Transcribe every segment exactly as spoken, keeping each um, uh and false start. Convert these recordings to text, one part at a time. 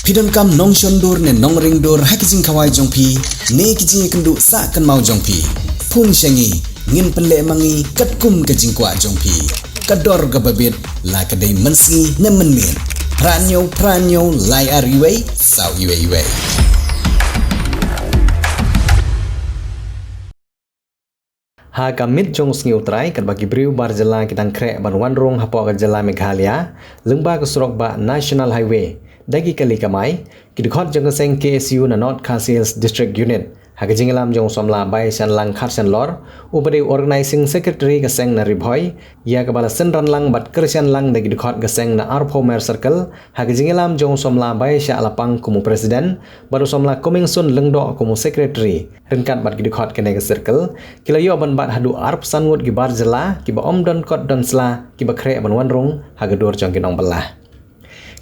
Phi donkam nongshon dur ne nongring dur ha ki jingkhawai jong phi ne ki jingïakynduh sah kynmaw jong phi? Phone sha ngi, ngin pynleh ma ngi katkum ka jingkwah jong phi. Ka dor kaba bit, la ka dei mynsngi ne mynmiet. Phra hynñiew phra hynñiew lai ar uwei saw uwei uwei. Ha ka miet jong u Sngi U Trai, katba ki briew bar jylla ki dang khreh ban wan rung hapoh ka jylla Meghalaya lyngba ka surok bah National Highway da ki kali kamai, ki dkhot jong ka seng K S U na North Khasi Hills District Unit, ha ka jingïalam jong u samla Baishanlang Kharshanlor, uba dei u Organising Secretary ka seng na Ri Bhoi, ïa kaba la synran lang bad kyrshan lang da ki dkhot ka seng na Arphew Mer Circle, ha ka jingïalam jong u samla Baishah Lapang kum u President bad u samla Comingson Lyngdoh kum u Secretary, ryngkat bad ki dkhot kane ka circle, ki la ïoh ban bat haduh arphew san ngut ki bar jylla kiba ym don kot don sla, kiba khreh ban wan rung ha ka dur jong ki nongbylla.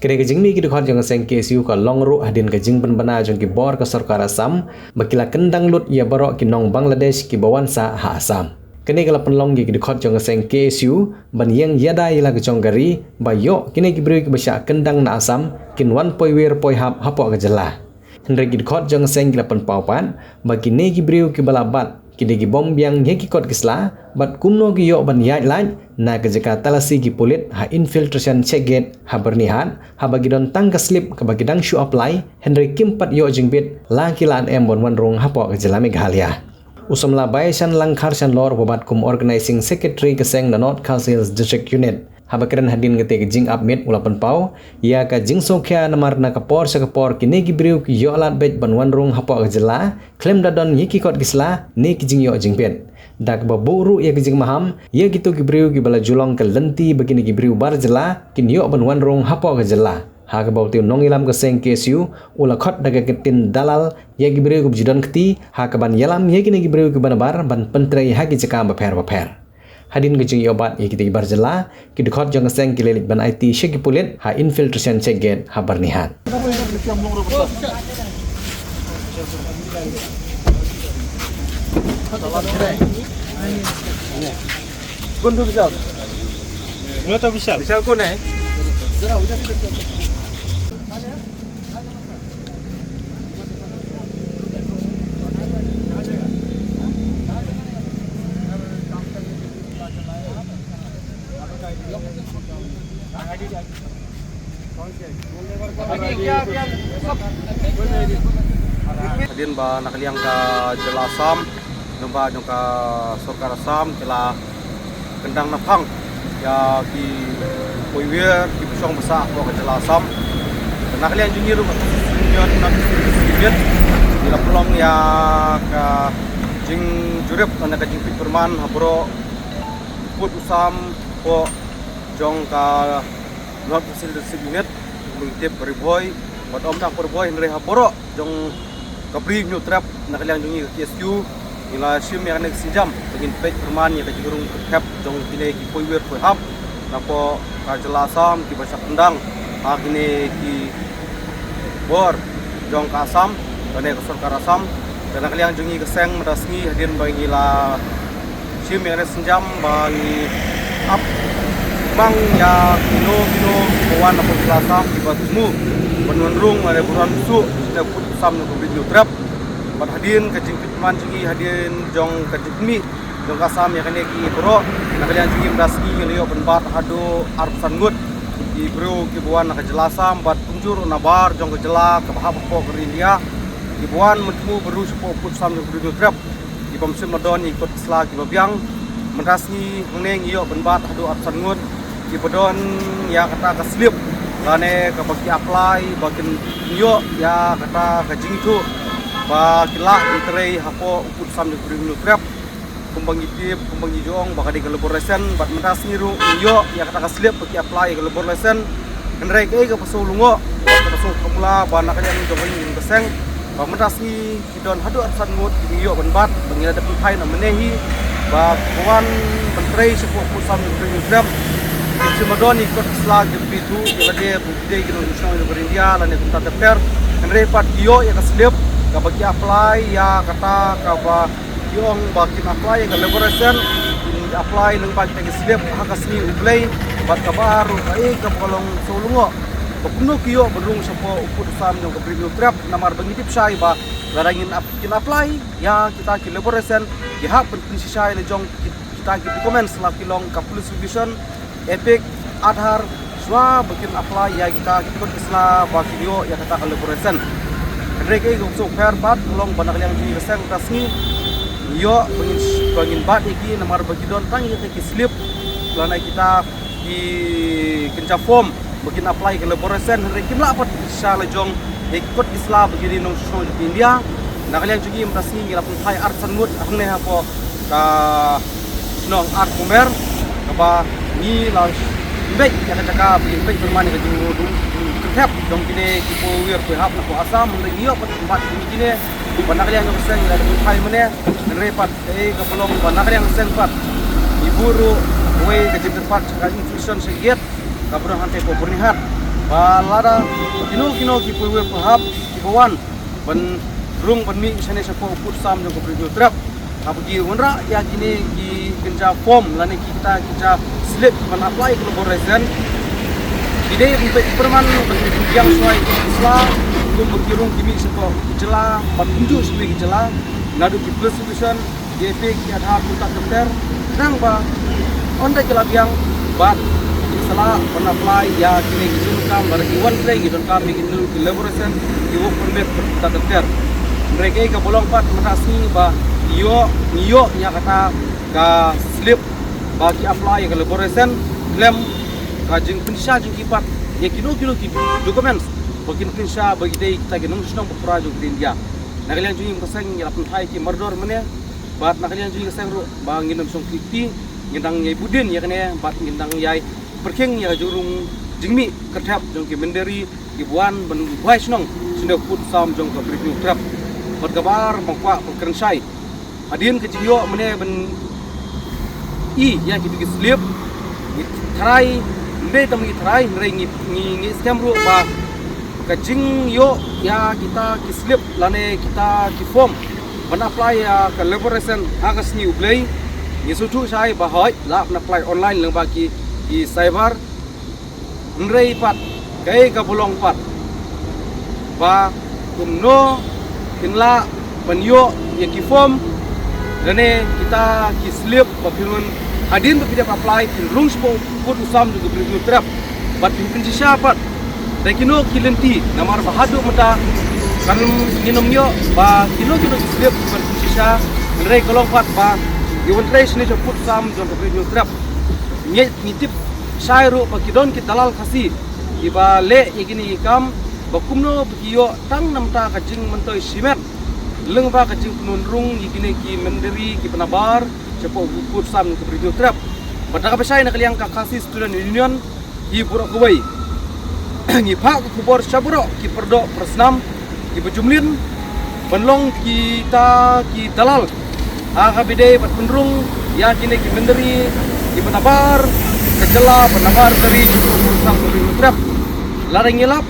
Kane ka jingmih ki dkhot jong ka seng K S U ka long ruh hadien ka jingpynbna jong ki bor ka sorkar Assam, ba ki la kyndang lut ïa baroh ki nong Bangladesh kiba wan sah ha Assam. Kane ka la pynlong ïa ki dkhot jong ka seng K S U ban ïeng ïada ïa la ka jong ka ri, ba ïoh kine ki briew kiba shah kyndang na Assam kin wan poi wir poi hap hapoh ka jylla. Hynrei ki dkhot jong ka seng ki la pynpaw pat ba kine ki briew kiba la bat ki dei ki bym biang ïa ki kot ki sla, bad kumno ki ïoh ban ïaid lait na ka jaka talasi ki pulit ha infiltration check gate ha Byrnihat, haba ki don tang ka slip kaba ki dang shu apply, hynrei kim pat ïoh jingbit la ki la ïoh ban wan rung hapoh ka jylla Meghalaya. U samla Baishanlang Kharshanlor, uba bat kum Organising Secretary ka seng na North Khasi Hills District Unit, haba kren hadien kata ka jingap miet, u la pynpaw ïa ka jingsngewkhia namar na ka por sha ka por kine ki briew ki ïoh lad beit ban wan rung hapoh ka jylla khlem da don ïa ki kot ki sla ne ki jingïoh jingbit. Da kaba buh ruh ïa ka jingmaham ïa kito ki briew kiba la ju long ka lynti ba kine ki briew bar jylla kin ïoh ban wan rung hapoh ka jylla. Ha kaba u nongïalam ka seng K S U u la khot da ka ktien dalal ïa ki briew kiba ju don kti, ha kaban ïalam ïa kine ki briew kiba nabar ban pyntrei ha ki jaka bapher bapher. Hadien ka jingïoh bat ïa kita ki bar jylla, ki dkhot jong ka seng ki la leit ban aiti sha ki pulit ha infiltration check gate ha Byrnihat. Hadien ba na ka liang ka jylla Assam, namar ba jong ka sorkar Assam ki la kyndang na phang ïa ki poiwir kiba shong ba sah hapoh ka jylla Assam. Na ka liang jong ngi ruh ka Union North East District Unit, ngi la pynlong ïa ka jingjurip lane ka jingpeit pyrman ha baroh u pud u sam hapoh jong ka North East District Unit, kumba ngi tip Ri Bhoi bad ym tang Ri Bhoi hynrei ha baroh jong ka Bri Hynñiewtrep. Na ka liang jong ngi ka K S U ngi la shim ïa kane ka sienjam ba ngin peit pyrman ïa ka jingrung kyrthep jong kine ki poiwir poihap napoh ka jylla Assam kiba shah kyndang ha kine ki bor jong ka Assam lane ka sorkar Assam. Te na ka liang jong ngi ka seng mynta ka sngi hadien ba ngi la shim ïa kane ka sienjam ba ngi ap mang ïa kino kino kiba wan napoh ka jylla Assam kiba thmu ban wan rung lane ban wan bsuh na ka pud u sam jong ka Bri Hynñiewtrep. Bad hadien ka jingpeit pyrman jong ngi hadien jong ka jingmih jong ka Assam ïa kine ki baroh, na ka liang jong ngi mynta ka sngi ngi la ïoh ban bat haduh arphew san ngut ki briew kiba wan na ka jylla Assam bad kumjuh ruh nabar jong ka jylla kaba hap hapoh ka ri India kiba wan ban thmu ban rung shapoh u pud u sam jong ka Bri Hynñiewtrep. Ki bym shym la don ïa ki kot ki sla kiba biang. Mynta ka sngi hangne ngi ïoh ban bat haduh arphew san ngut kiba don ïa kata ka slip lane kaba ki apply ba kin ïoh ïa kata ka jingithuh ba ki lah ban trei hapoh u pud u sam jong ka Bri Hynñiewtrep. Kumba ngi tip, kumba ngi ju ong ba ka dei ka labour license, bad mynta ka sngi ruh ngi ïoh ïa kata ka slip ba ki apply ïa ka labour license. Hynrei kaei kaba sngewlyngngoh, kaba sngewlyngngoh ba na ka liang jong ka seng ba mynta ka sngi ki don haduh arphew san ngut kiba ngi ïoh ban bat, ba ngi la dep pynphai na mynne hi ba ki wan ban trei shapoh u pud u sam jong ka Bri Hynñiewtrep. Kim shym la don ïa ki kot ki sla kiba ithuh ïa lade ba ki dei ki nongshong jong ka ri India lane kumta ter ter. Hynrei pat ki ïoh ïa ka slip kaba ki apply ïa kata kaba ki ong ba kin apply ïa ka labour license, kin apply lyngba kita ki slip ha ka sngi U Blei. Bad kaba ar ruh kaei kaba long sngewlyngngoh ba kumno ki ïoh ban rung shapoh u pud u sam jong ka Bri u Hynñiewtrep, namar ba ngi tip shai ba lada ngin ap-, kin apply ïa kita ki labour license, ki hap ban pynshisha ïa la jong ki-, kita ki documents, la ki long ka police registration, EPIC, Aadhaar, shuwa ba kin apply ïa kita ki kot ki sla ba kin ïoh ïa kata ka labour license. Hynrei kaei ka sngewpher pat ka long ba na ka liang jong ngi ka seng mynta ka sngi, ngi ïoh ba ngin, ba ngin bat ïa ki namar ba ki don tang ïa kita ki slip lane kita ki kynja form ba kin apply ka labour license, hynrei kim lah pat shisha la jong ïa ki kot ki sla ba ki ri nongshong jong ka India. Na ka liang jong ngi mynta ka sngi ngi la pynphai arphew san ngut hangne hapoh ka shnong Ardmumber, kaba ngi la beit ïa ka jaka ba ngin peit pyrman ïa ka jingkyrthep jong kine ki poiwir poihap na poh Assam, hynrei ngi ïoh pat ban bat ïa kine ba na ka liang jong ka seng ngi la pynphai mynne, hynrei pat kaei kaba long ba na ka liang ka seng pat ngi buh ruh kawei ka jingkyrpad sha ka institution sha gate kaba don hangtei hapoh Byrnihat ba lada kino kino ki poiwir poihap kiba wan ban rung ban mih shane shapoh u pud u sam jong ka Bri u Hynñiewtrep, haba ki wanrah ïa kine ki kynja form lane ki kita ki kynja slip ban apply ka labour license, ki dei ban peit pyrman ban pynbiang shuwa ïa ki sla kum ba ki rung ki mih shapoh ki jylla bad kumjuh shane ki jylla, naduh ki police station, ki EPIC, ki Aadhaar, kumta ter ter, khnang ba ynda ki la biang bad ki sa lah ban apply ïa kine ki jingdonkam, lada ki wan trei ki donkam ïa kine ki labour license, ki work permit, kumta ter ter. Hynrei kaei kaba long pat mynta ka sngi ba ngi ïoh, ngi ïoh ïa kata ka slip ba ki apply ïa ka labour license khlem ka jingpynshisha jong ki pat ïa kino kino ki documents ba kin pynshisha ba ki dei kita ki nongshnong ba pura jong ka India. Na ka liang jong ngi mynta ka seng ngi la pynphai ki mardor mynne, bad na ka liang jong ngi ka seng ruh ba ngin ym shong kti kti, ngin dang ïai bud dien ïa kane bad ngin dang ïai pyrkhing ïa ka jingrung jingmih kyrthep jong ki mynder ri kiba wan ban buhai shnong shane u pud u sam jong ka Bri u Hynñiewtrep. Bad kaba ar ba kwah ban kren shai, hadien ka jingïoh mynne ban i ïa kitu ki slip, ngi tharai, ym dei tang ngi tharai, hynrei ngi, ngi, ngi skhem ruh ba ka jingïoh ïa kita ki slip lane kita ki form ban apply ïa ka labour license ha ka sngi U Blei, ngi sngewthuh shai ba hooid lah ban apply online lyngba ki, ki cyber. Hynrei pat kaei kaba long pat ba kumno kin lah ban ïoh ïa ki form lane kita ki slip ba phin wan hadien ba phi dep apply phin rung shapoh u pud u sam jong ka Bri u Hynñiewtrep bad phin pynshisha pat da kino ki lynti, namar ba haduh mynta kan ngin ym ïoh ba kino kino ki slip ban pynshisha. Hynrei ka long pat ba ngi wan trei shane shapoh u pud u sam jong ka Bri u Hynñiewtrep. Ngi, ngi tip shai ruh ba ki don ki dalal Khasi kiba leh ïa kine ki kam ba kumno ba ki ïoh tang na bynta ka jingmyntoi shimet lyngba ka jingpynrung ïa kine ki mynder ri kiba nabar shapoh u pud u sam ka Bri u Hynñiewtrep. Bad na kaba shai na ka liang ka Khasi Student Union, ki baroh kawei ngi phah ka khubor sha baroh ki pyrdoh pyrsnam kiba jumlin ban long kita ki dalal ha kaba ïadei bad pynrung ïa kine ki mynder ri kiba nabar ka jylla, ba nabar ka ri shapoh u pud u sam ka Bri u Hynñiewtrep. Lada ngi lap,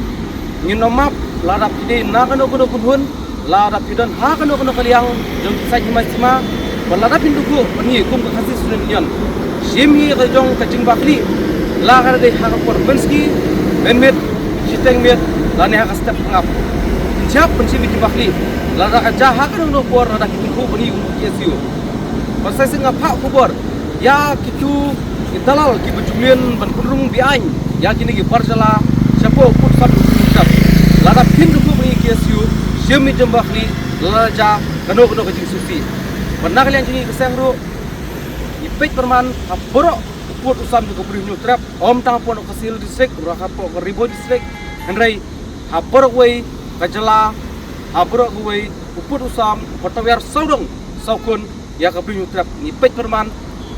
ngin ym map, lada phi dei na kano kano kynhun, lada phi don ha kano kano ka liang jong ki saiñ hima sima, bad lada phin duh ban ngi kum ka Khasi Student Union shim ïa ka jong ka jingbakla, la ka dei ha ka por mynski, mynmiet, shiteng miet lane ha ka step hangap, phin shah ban shim ïa ka jingbakla lada ka jia ha kano kano ka por, lada phin duh ban ngi kum ka K S U. Bad sa shisien nga phah khubor ïa kitu ki dalal kiba jumlin ban pynrung beaiñ ïa kine ki bar jylla shapoh u pud u sam ka Bri u Hynñiewtrep. Lada phin duh ban ngi K S U, shim ïa ka jingbakla lada jia kano kano ka jingsngewsih. Bad na ka liang jong ngi ka seng ruh ngi peit pyrman ha baroh u pud u sam jong ka Bri u Hynñiewtrep, ym tang hapoh Khasi Hills District, ruh hapoh ka Ri Bhoi District, hynrei ha baroh kawei ka jylla, ha baroh kawei u pud u sam, ba tawiar sawdong sawkun ïa ka Bri u Hynñiewtrep. Ngi peit pyrman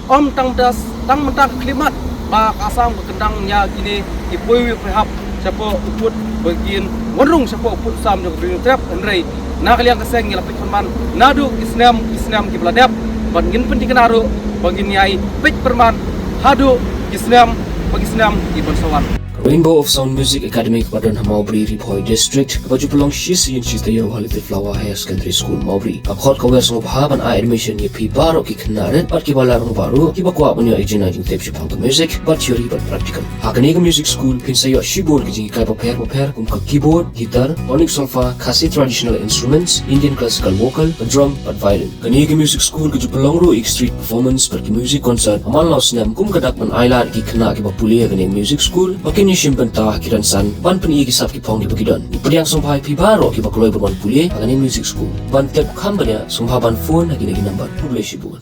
ym tang mynta, tang mynta ka khyllipmat ba ka Assam ka kyndang ïa kine ki poiwir poihap shapoh u pud ba kin wan rung shapoh u pud u sam jong ka Bri u Hynñiewtrep, hynrei na ka liang ka seng ngi la peit pyrman naduh ki snem ki snem kiba la dep, bad ngin pynthikna ruh ba ngin ïai peit pyrman haduh ki snem ba ki snem kiban sa wan. Ka Rainbow of Sound Music Academy kaba don ha Mawbri, Ri Bhoi District, kaba ju pynlong shi sien shi taïew ha Little Flower Higher Secondary School, Mawbri, ka khot ka wer sngewbha ban ai admission ïa phi baroh ki khynnah rit bad kiba lait rangbah ruh kiba kwah ban ïoh ïa ka jingtip shaphang ka music, bad theory bad practical. Ha kane ka music school phin sa ïoh shibun ki jinghikai bapher bapher kum ka keyboard, guitar, tonic solfa, Khasi traditional instruments, Indian classical vocal, ka drum bad violin. Kane ka music school ka ju pynlong ruh ïa ki street performance bad ki music concert ha man la u snem, kum ka dak ban ai lad ïa ki khynnah kiba pule ha kane ka music school ba kin ïashim bynta ha ki rynsan ban pyni ïa ki sap ki phong kiba ki don. Ngi pdiang sngewbha ïa phi baroh kiba kloi ban wan pule ha kane ka music school. Ban tip kham bniah sngewbha ban phone ha kine ki number. Khublei shibun.